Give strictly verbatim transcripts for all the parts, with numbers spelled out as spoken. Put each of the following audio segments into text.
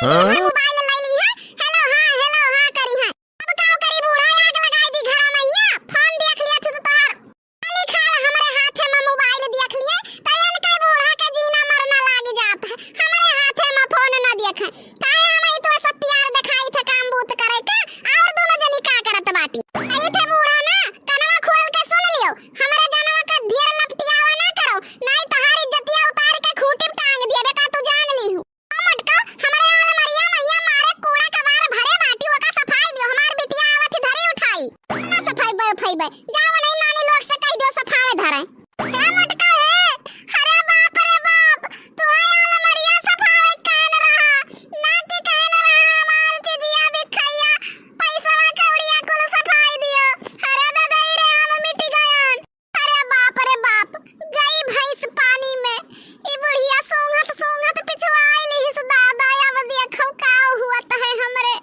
हाँ? मोबाइल ले ली है, हेलो हाँ, हेलो हाँ करी है। अब का करी, बूढ़ा आग लगाई दी घरा में, या फोन देख लिया तू तो तोहार। खाली खाल हमरे हाथे में मोबाइल देख लिए, तो इनके बूढ़ा के जीना मरना लाग जात है। हमरे हाथे में फोन न देखे, काहे हम ई तो सत्यार दिखाई थे काम बूत करे के, और दोनों जनी का करत बाटी। आई थे बूढ़ा ना, कनवा खोल के सुन लियो, हमरे जनवा का ढेर लपटियावा ना करो, नहीं तोहार इज्जतिया उतार के खूंटी पे टांग दिया, बेटा तू जान ली हूँ। मटका, हमरे अलमरिया महिया मारे कूड़ा कबार भरे बाटी, ओका सफाई दियो, हमार बिटिया आवत ही धरी उठाई। ना सफाई बे, फई बे, जाओ नहीं नानी लोग से कह दियो सफावे धरे। हे मटका हे, अरे बाप रे बाप, तू आय अलमरिया सफावे कहन रहा, ना कि कहन रहा हमार चिजिया बिखैया, पैसवा कौड़िया कुल सफाई दियो। अरे ददई रे, हम मिट गयन। अरे बाप रे बाप, गई भैंस पानी में। ई बुढ़िया सूंघत सूंघत पिछुआई लिहिस दादा, अब देखो का हुआ त है हमरे।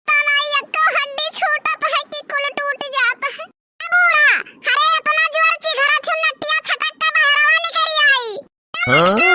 तना एको हड्डी छूटत है कि कुल टूट जात है। ए बूढ़ा, अरे इतना जोर चिघरा छुन्नटिया छटक के बहरवा निकल आई। हाँ?